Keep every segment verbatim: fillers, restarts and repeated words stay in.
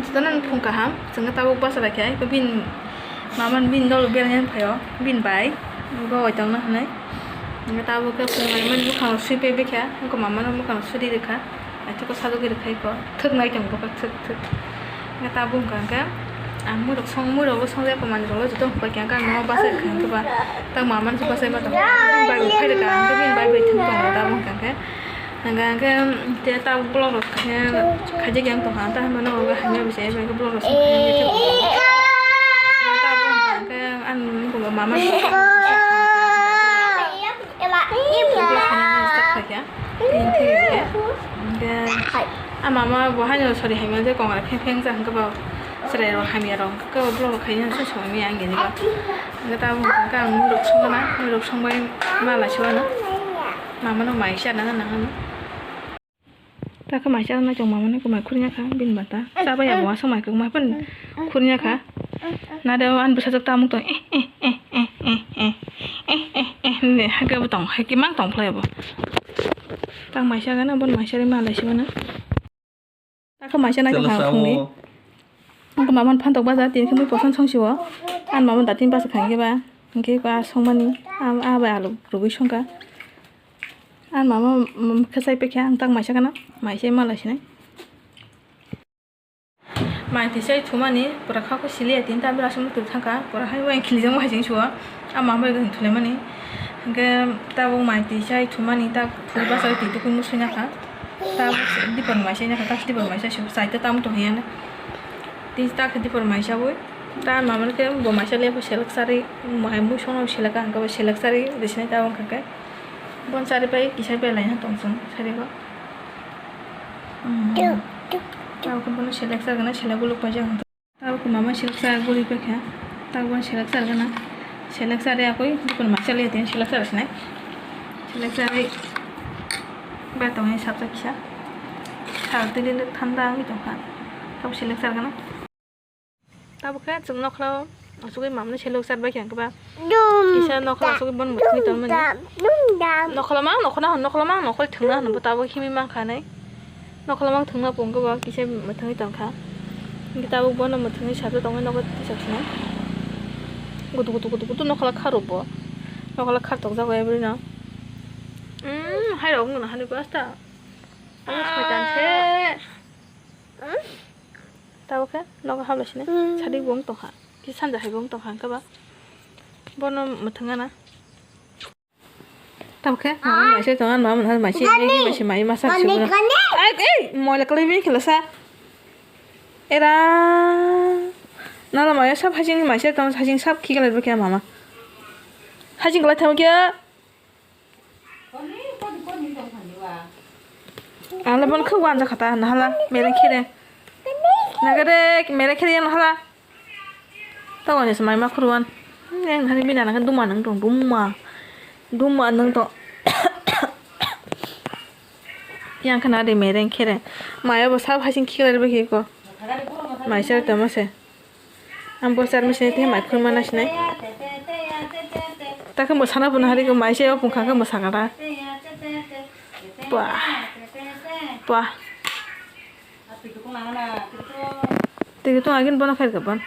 Jotono phung kaham, chwngno tabuk bachalaikha, eko bini mama bini dolo beraina phaio, bini bai, bo oi tongna hwnwi. Hwnkhe tabuk khe phung hai mani bwkhang sui pai baikha, eko mama no bwkhang suri rwkha, naithok khe sajagwi rwkha eko, thwk nai tongo bwkha thwk thwk. Hwnkhe tabuk hwnkha hwnkhe ang muirok song, muirok bo songjak manwirok joto hwnkha hwnkhe ang nogo bachai rwkha hwnkhe ba, tak mama no se bachai ma tongo, bini bai bo phai rwkha, hwnkhe bini bai bai thwng tongo tabuk hwnkha hwnkhe. Hingke, hingke, te ta vlog rok khe khaijak yang tongkha, ta hinmano bo hamya bisa, eba khe vlog rok se khaijak tongkha. Ta bo hingke, ang nini bo mama ni vlog khaina start khaikha. Hingke, hingke, a mama bo haino sori hamya je kongra pheng pheng ja hingke ba chwrai rok hamya rok hingke vlog rok khaina se songwi maya ang gini ba. Hingke ta bo hingke ang muirok songna, muirok songbai ma laisio ano. Mama no mai se nang nang ano. Ta khe mai cha nai tong mama no khe mai khurnya kha bini bata. Cha bai abo aswk mai khe mai phano khurnya kha. Na de ani bwsajwk ta muk tong eh eh eh eh eh eh eh eh eh eh ne ha khe bo tong hai khe mang tong phlai abo. Ta mai cha gana bon mai cha ri ma lai si mano. Ta khe mai cha nai tong phang phung ni. Ang khe mama no phantok baja tini khe mui poson song si o. Ani mama no da tini basa phai khe ba. Hingke ba songmani a bai alu rwgwi songkha. Ang mama, mm, khe chai paikha, ang tak maisa gana, maisa ma lai sinai. Mai twi chai thumani, pura kha khe siliya tini ta bera song twi thangkha, pura hai wai khilijak ma hai jeng suo, a mama bai thulaimani. Hingke tabuk mai twi chai thumani, tak thwi basa twi tukun musui nakha. Tabuk dipor maisa nakha, tak dipor maisa suo, chai ta tamo tong hiyana. Tini tak dipor maisa bui, ta mama khe bo maisa le selek sari, hai mui song selek ang khe selek sari, bisinai tabuk hingke. Bon sari pai kisa belai no tong chwng sari bo. Tabuk bono selek sar gana selek guluk paijak. Tabuk mama selek sar guri paikha. Tabuk bono selek sar gana. Selek sari akoi bukun ma selek tin selek sar sinai. Selek sari bai tongwi sapsa kisa. Sal twi thanda wngwi tongkha. Tabuk selek sar gana. Tabuk khe chwng nokhlao asugwi mamani selok char bai khe ang khe ba. Kisa nokhlao asugwi bon mwthangwi tongmani. Nokhlao mang nokhona hwn, nokhlao mang nokhol thwngna hwn bo tabuk himwi mankha nai. Nokhlao mang thwngna pung khe bo kisa mwthangwi tongkha. Hwnkhe tabuk bono mwthangwi sajak tongwi nogo tisok sinai. Gutu gutu gutu gutu nokhlao kharo bo. Nokhlao khar tokjago ebrino. Umm, hairok wngna hani bo asta. Omo soi tan se. Tabuk khe nogo habla sini. Sadi bo wng tongkha. Kisa sanja hai bo wng tongkha hwnkhe ba. Bono mwthangna na. Tabuk khe mama mai se tongo, mama mai se, mai se, mai se, mai masa se bono. Ai, ei, moila kwlwi bini khela sa. Era. Nala mai sab hajing mai se tong, hajing sab khikalai bokhe mama. Hajing kwlai thamu khe. Ang le bon khuk wan jakha ta nahala mereng khere. Nagare mereng khere yang nahala. Ta wani se mai ma khurwan. Neng hari bina nang duma nang tong duma. Duma nang tong. Yang khana de mereng khere. Maya bo sab hasing khiklar be ko. Mai sar tama se. Ang bo char machine te mai phunma na sinai. Ta khe mwsana bo nahari ko mai se o pungkha khe mwsakha ta. Pua. Pua. Twi tong agin bono khair ka ban.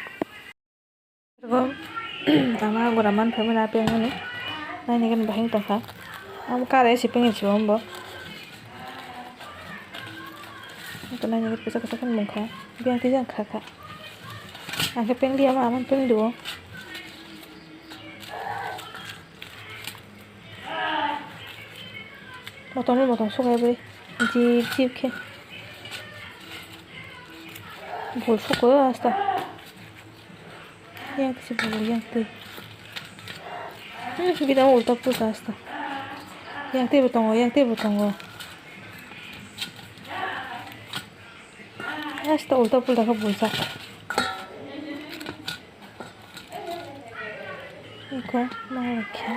Ko ama gora man phaimani apeng ani. Naini gani bahing tongkha. Amo kare si pengin si bo. Ko naini gani kisa kisa khe mungkha. Biyang twi jang kha kha. Ang khe peng di ama, ama peng di o. Motom motom sukai bai. Jip jip khe. Bol suko asta. Yang kisi bol yang twi. Hmm, kita ulta pulta asta. Yang twi bo tongo, yang twi bo tongo. Asta ulta pulta khe buljak. Iko ma khe.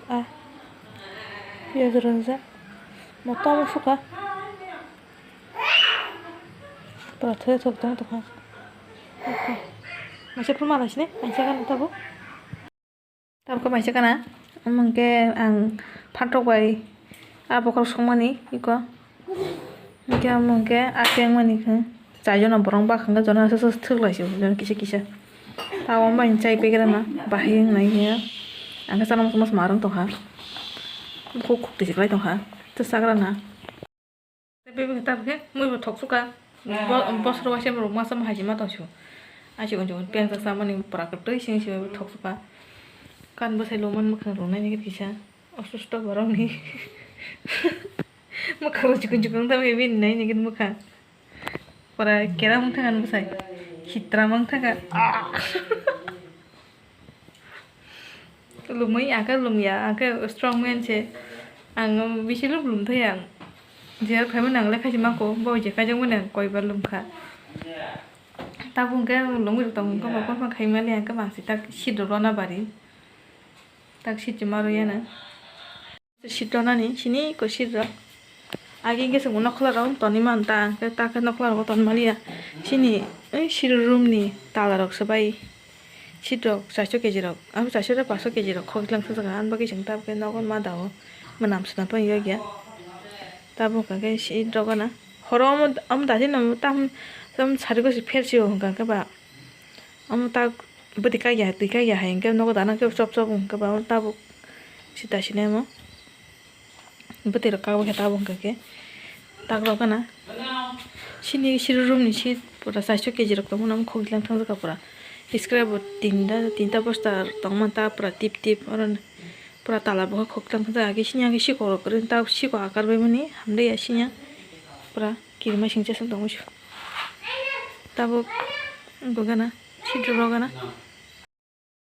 Ah, piyaj rongjak. Motom sukha. Pura thoi thok tong tokha. Iko. Masa pun malas ni, masa kan tabuk. Tabuk khe maisa kana, omo hwnkhe ang Phantok bai a bokhorok songmani iko. Hwnkhe omo hwnkhe a tengmani khe chai jona borok bakha hwnkhe jona aswk aswk thwk lai sio jona kisa kisa. Tabuk bai chai packet rwna bahai wngnai hiya. Ang khe chana muchung muchung ma rwng tongkha. Bukhuk khuk twi se kwlai tongkha. Tei chagra na. Tei bebak khe tabuk khe mui bo thok suka. Bo-, bosor waisa borok masa ma hai se ma tong sio. Aisi unjukun peng jak chamani pura kwtwi sini se thok suka. Kan bwsai lomani mwkhang rwngnaini kisa. Osusto borokni mwkhang rok chikon chikon wngtamo bini nai nigini mwkhang. Pura keram wngthangkha bwsai. Khitram wngthangkha. Ah! Lumui ang khe lumya, ang khe strong man se. Ang bisi lum lum thaya ang. Jeher phaimani ang lekha se mako, bo je kaijakmani ang koibar lumkha. Tabuk hwnkhe ang lungwi rok tong hwnkhe bo phano khaimani ang khe mangsi tak seat rok rwna bari. Tak seat se ma rwya na. Seat rwnani sini ko seat rok. Agi hwnkhe chwng bo nokhola rok tonwi man ta, hwnkhe ta khe nokhola rok tonmaliya. Sini, oi, siri room ni tala rok swbai. Seat rok charso keji rok, abo charso tei paso keji rok khok lang thajak, ani bagwi chwng tabuk khe nogo ma dao, mwnam swnam phano yokya. Tabuk hwnkha khe seat rok gana horo omo, omo dati no tam, tam sari gosi phersi o hwnkha khe ba. Omo tak bwtwi kaiya, twi kaiya hai hwnkhe nogo dana khe chop chop hwnkhe ba omo tabuk sita sini omo. Bwtwi rok kagwi khe tabuk hwnkha khe tak rok gana. Sini siri room ni seat pura charso keji rok tongmani omo khogwi lang thangjakha pura. Scrap bo tinta, tinta bosta tongmani ta pura tip tip oro pura tala bo khogwi lang thangjakha. Age sini age sikok rok kwrwi ta sikok akar bai mani hamliya sini pura kirima singcha se tongwi se. Tabuk bo gana seat rok gana.